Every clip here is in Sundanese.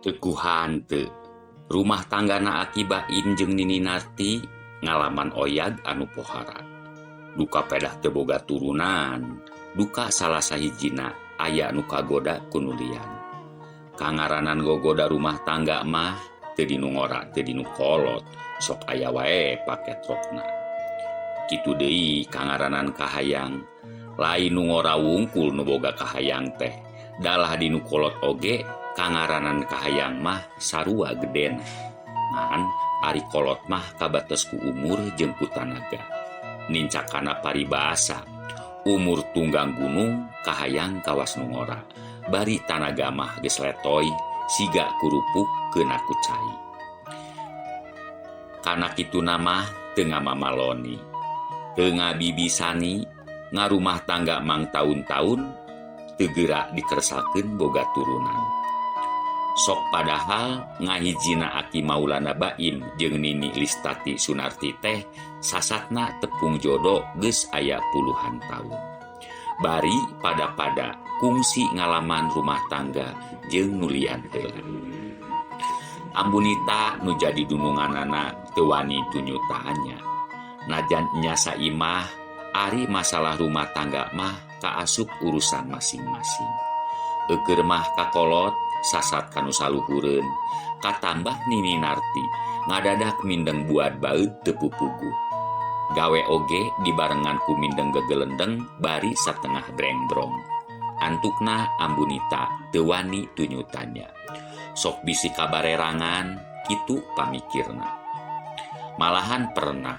Teu ku hanteu, rumah tanggana Aki Baim jeung Nini Narti ngalaman oyag anu pohara. Duka pedah teu boga turunan, duka salah sahijina aya nu kagoda ku nu lian. Kangaranan gogoda rumah tangga mah teu dinu ngora teu dinu kolot, sok aya wae paketrokna. Kitu deui kangaranan kahayang, lain nu ngora wungkul nu boga kahayang teh, dalah dinu kolot oge kangaranan kahayang mah sarua gedena. Ngan ari kolot mah kabates ku umur jeung ku tanaga. Nincakana paribasa, umur tunggang gunung kahayang kawas nu ngora, bari tanaga mah geus letoy siga kurupuk keuna ku cai. Kana kituna mah teu ngamamaloni, teu ngabibisani ngarumah tangga mangtaun-taun teu geura dikersakeun boga turunan. Sok padahal ngahijina Aki Maulana Baim jeung Nini Listati Sunarti teh sasatna tepung jodo geus aya puluhan taun. Bari pada-pada kungsi ngalaman rumah tangga jeung nu lian heula. Ambunita nu jadi dununganana teu wani tunyutanya. Najan nya saimah ari masalah rumah tangga mah kaasup urusan masing-masing. Eukeur mah kakolot sasat kanu saluhureun, katambah Nini Narti ngadadak mindeng buat baeud teu pupuguh. Gawe oge dibarengan ku mindeng gegelendeng bari satengah brengbrong. Antukna Ambunita teu wani tunyutanya. Sok bisi kabarerangan kitu pamikirna. Malahan pernah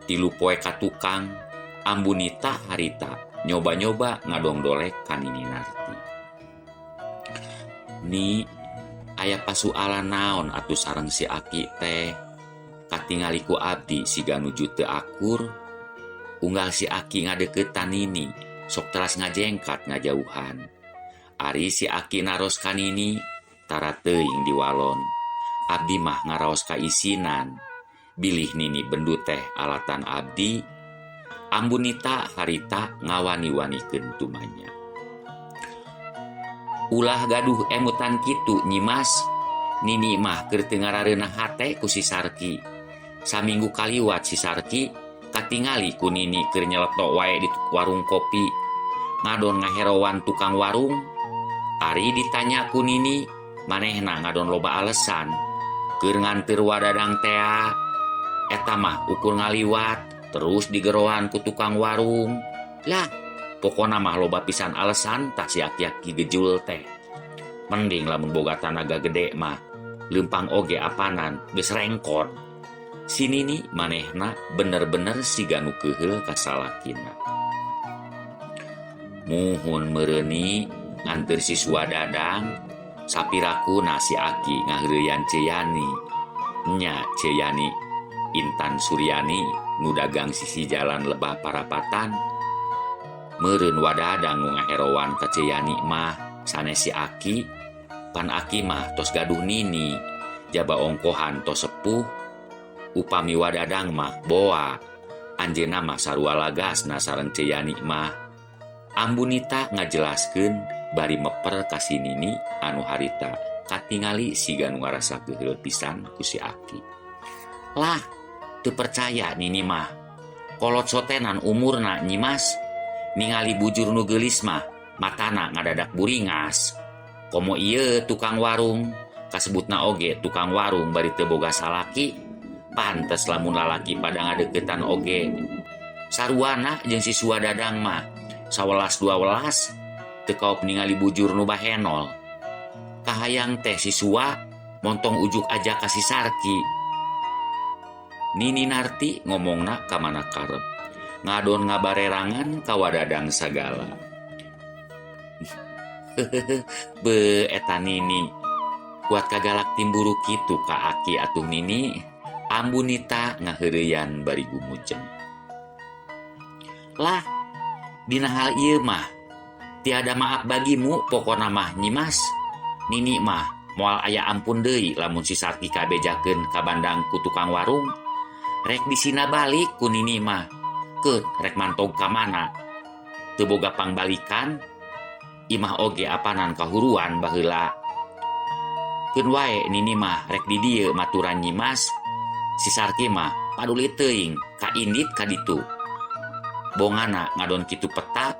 tilu poe ka tukang Ambunita harita nyoba-nyoba ngadongdolek ka Nini Narti. Ni aya pasualan naon atuh sareng si Aki teh? Katingali ku abdi siga nuju teu akur. Unggal si Aki ngadeuketan Nini, sok teras ngajengkat ngajauhan. Ari si Aki naros ka Nini, tara teuing diwalon. Abdi mah ngaraos kaisinan. Bilih Nini bendu teh alatan abdi. Ambunita harita ngawani-wanikeun tumanya. Ulah gaduh emutan kitu Nyimas. Nini mah keur teu ngarareunah hate ku si Sarki. Saminggu kaliwat si Sarki katingali ku Nini keur nyeleto wae di warung kopi. Ngadon ngaherowan tukang warung. Ari ditanya ku Nini, manehna ngadon loba alesan. Keur nganteur wadadang tea, eta mah ukur ngaliwat terus digeroan ku tukang warung. Lah, pokona mah loba pisan alesan tah si aki-aki gejul teh. Mending lamun boga tanaga gede mah, leumpang oge apanan geus rengkot. Si Nini manehna bener-bener siga nu keuheul ka salakina. Muhun meureuni nganteur si Suadadang, sapirakuna si Aki ngaheureuyan Ceu Yani. Nya Ceu Yani Intan Suryani nu dagang sisi jalan lebah parapatan. Meureun wadadang nu ngaherowan ka Ceu Yani mah sanes si Aki, pan Aki mah tos gaduh Nini, jaba ongkohan tos sepuh. Upami wadadang mah boa, anjeunna mah sarua lagasna sareng Ceu Yani mah. Ambunita ngajelaskeun bari meper ka si Nini anu harita katingali siga nu ngarasa keuheul pisan ku si Aki. Lah, teu percaya Nini mah. Kolot sotenan umurna Nyimas. Ningali bujur nu geulis mah matana ngadadak buringas. Komo ieu tukang warung, kasebutna oge tukang warung bari teu boga salaki. Pantes lamun lalaki pada ngadeukeutan oge. Saruana jeung si Suadadang mah sawelas duawelas teu kaop ningali bujur nu bahenol. Kahayang teh si Sua montong ujuk aja ka si Sarki. Nini Narti ngomongna ka mana karep. Ngadon ngabarerangan ka wadadang sagala. Be eta Nini. Kuat kagalak timburu kitu ka Aki atuh Nini. Ambunita ngaheureuyan bari gumujeng. Lah, dina hal ieu mah tiada maaf bagimu pokona mah Nyimas. Nini mah moal aya ampun deui lamun si Sarki kabejakeun ka bandang ku tukang warung. Rek disina balik ku Nini mah. Keut rek mantog ka mana? Teu boga pangbalikan. Imah oge apanan kahuruan baheula. Keun wae Nini mah rek di dieu maturan Nyimas. Si Sarki mah paduli teuing ka indit ka ditu. Bongana ngadon kitu peta.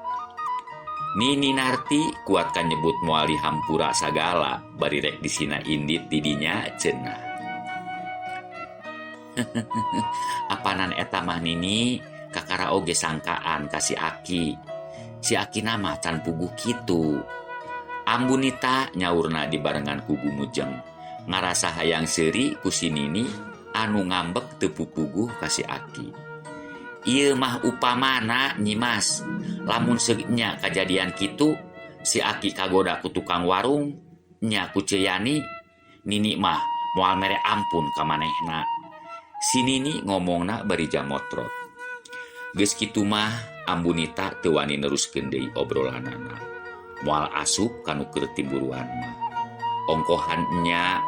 Nini Narti kuat ka nyebut moal dihampura sagala bari rek disina indit di dinya cenah. Apanan eta mah Nini kakara oge sangkaan ka si Aki. Si Akina mah can puguh kitu. Ambu Nita nyaurna dibarengan ku gumujeng. Ngarasa hayang seuri ku si Nini anu ngambek teu pupuguh ka si Aki. Ieu mah upamana Nyimas, lamun seug nya kajadian kitu, si Aki kagoda ku tukang warung, nya ku Ceu Yani, Nini mah moal mere ampun ka manehna. Si Nini ngomongna bari jamotrot. Geus kitu mah Ambu Nita teu wani neruskeun deui obrolanana. Moal asup ka nu keur timburuan mah. Ongkohan nya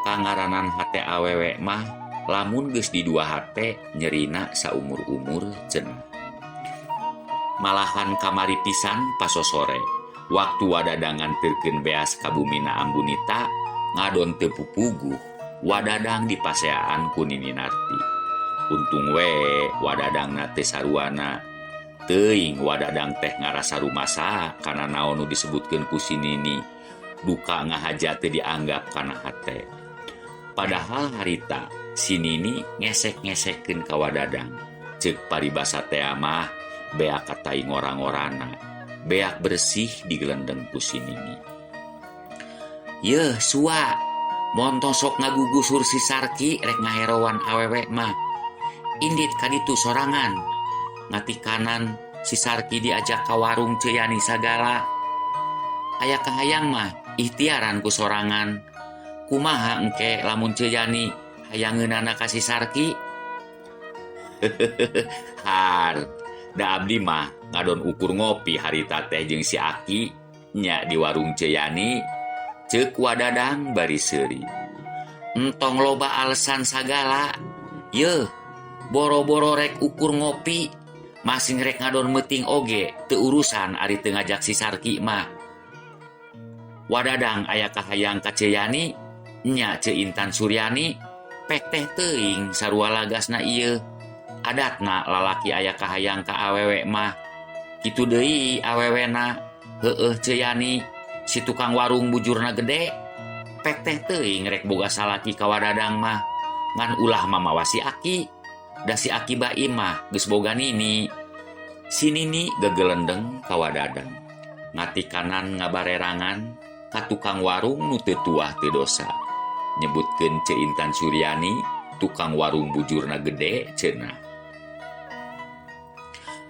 kangaranan hate awewe mah lamun geus di dua hate nyerina saumur-umur cenah. Malahan kamari pisan pasosore waktu Wadadang nganterkeun beas ka bumina Ambu Nita ngadon teu pupuguh Wadadang dipaseaan ku Nini Narti. Untung we Wadadangna teu saruana. Teuing Wadadang teh ngarasa rumasa kana naon nu disebutkeun ku si Nini. Duka ngahaja teu dianggap kana hate. Padahal harita si Nini ngesek-ngesekkeun ka Wadadang. Ceuk paribasa tea mah beak ka tai ngora-ngorana. Beak bersih digelendeng ku si Nini. Yeuh sua, montong sok ngagugusur si Sarki rek ngaherowan awewe mah. Indit ka ditu sorangan. Ngatikanan si Sarki diajak ka warung Ceu Yani sagala. Aya kahayang mah ikhtiaran ku sorangan. Kumaha engke lamun Ceu Yani hayangeunana ka si Sarki? Har, da abdi mah ngadon ukur ngopi harita teh jeung si Aki nya di warung Ceu Yani. Ceuk Wadadang bari seuri. Entong loba alasan sagala. Yeuh, boro-boro rek ukur ngopi, masing rek ngadon meuting oge teu urusan ari teu ngajak si Sarki mah. Wadadang aya kahayang ka Ceu Yani, nya Ceu Intan Suryani, pek teh teuing sarua lagasna ieu. Adatna lalaki aya kahayang ka awewe mah. Kitu deui awewena, heueuh Ceu Yani, si tukang warung bujurna gede. Pek teh teuing rek boga salaki ka Wadadang mah. Ngan ulah mamawa si Aki. Da si Aki Baim mah geus boga Nini. Si Nini gegelendeng ka Wadadang. Ngatikanan ngabarerangan ka tukang warung nu teu tuah teu dosa. Nyebutkeun Ceu Intan Suryani, tukang warung bujurna gede cenah.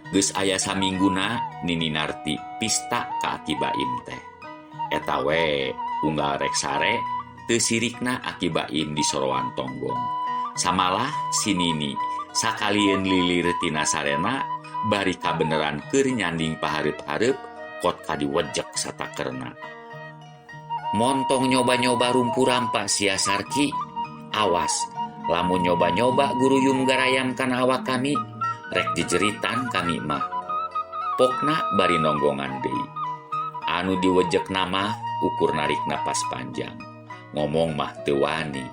Geus aya samingguna Nini Narti pista ka Aki Baim teh. Eta we unggal rek sare teu sirikna Aki Baim di sorowan tonggong. Samalah si Nini sakalieun lilir tina sarena bari kabeneran keur nyanding pahareup-hareup kot kadiwejek satakerna. Montong nyoba-nyoba rumpu rampa sia Sarki. Awas, lamun nyoba-nyoba guruyum garayam kana awak kami, rek jejeritan kami mah. Pokna bari nonggongan deui. Anu diwejekna mah ukur narik napas panjang. Ngomong mah teu wani,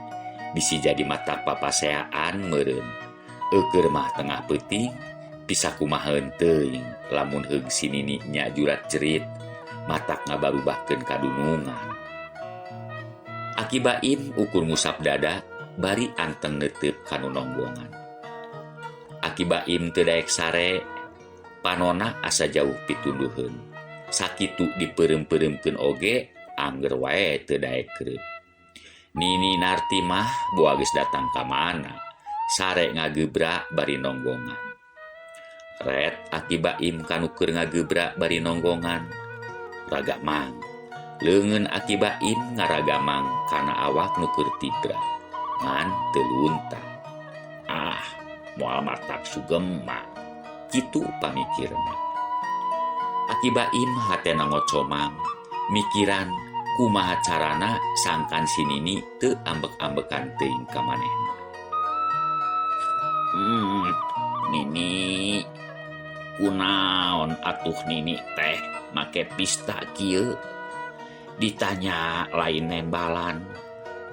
bisi jadi mata papaseaan meureun. Eukeur mah tengah peuting, bisa kumaheun teuing lamun heug si Nini nya jurat jerit, matak ngabarubahkeun kadunungan. Aki Baim ukur ngusap dada bari anteng neuteup kanu nonggongan. Aki Baim teu daek sare, panona asa jauh pitunduheun. Sakitu dipeureum-peureumkeun oge angger wae teu daek kereup. Nini Narti mah boa geus datang ka mana, sare ngagebra bari nonggongan. Ret Aki Baim kanu keur ngagebra bari nonggongan. Ragamang. Leungeun Aki Baim ngaragamang kana awak nu keur tibra. Ngan teu lunta. Ah, moal matak sugema. Kitu pamikirna. Aki Baim hatena ngocomang, mikiran kumaha carana sangkan si Nini teu ambek-ambekan teuing ka manehna. Nini, kunaon atuh Nini teh make pista kieu? Ditanya lain nembalan.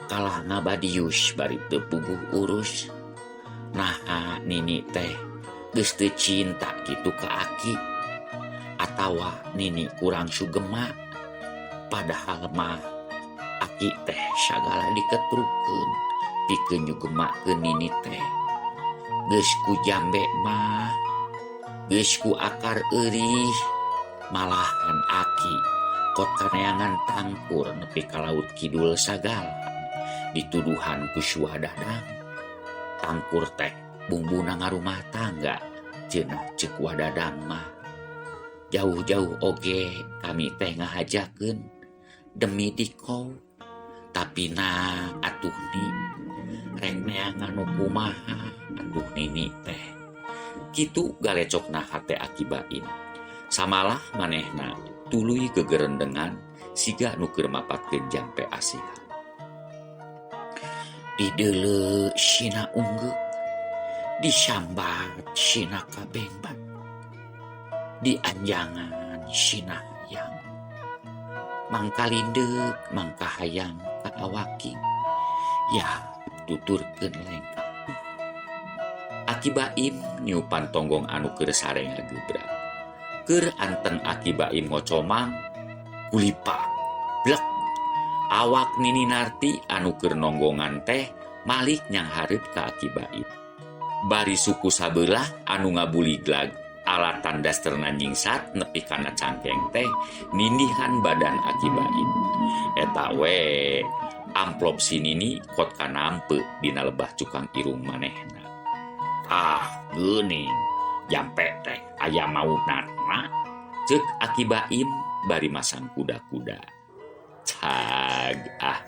Kalah ngabadius bari teu puguh urus. Naha nini teh geus teu cinta kitu ka aki? Atawa nini kurang sugema? Padahal mah aki teh sagala diketrukeun pikeun nyugemakeun nini teh. Geus ku jambe mah, geus ku akar eurih, malahan aki kot kaneangan tangkur nepi ka laut kidul sagala dituduhan ku Sua Dadang. Tangkur teh bumbuna ngarumah tangga cenah ceuk Wa Dadang mah. Jauh-jauh oge kami teh ngahajakeun demi dikow. Tapi nah atuh ni rek neangan nu kumaha atuh nini teh. Kitu galecokna hate Aki Baim. Samalah manehna tuluy gegerendengan siga nu keur mapatkeun jampe asihan. Dideuleu sina unggeuk, disambat sina kabengbat, dianjangan sina hayang. Mangkalindeuk mangkahayang ka awaking, yah tuturkeun lengkah. Aki Baim niupan tonggong anu keur sare ngagebrak. Keur anteng Aki Baim ngocomang, kulipak, blek. Awak Nini Narti anu keur nonggongan teh malik nyanghareup ka Aki Baim. Bari suku sabelah anu ngabuliglag alatan dasterna nyingsat nepi kana cangkeng teh nindihan badan Aki Baim. Eta we amplop si Nini kot kanampe dina lebah cukang irung manehna. Tah geuning jampe teh aya maunatna ceuk Aki Baim bari masang kuda-kuda. Cag ah.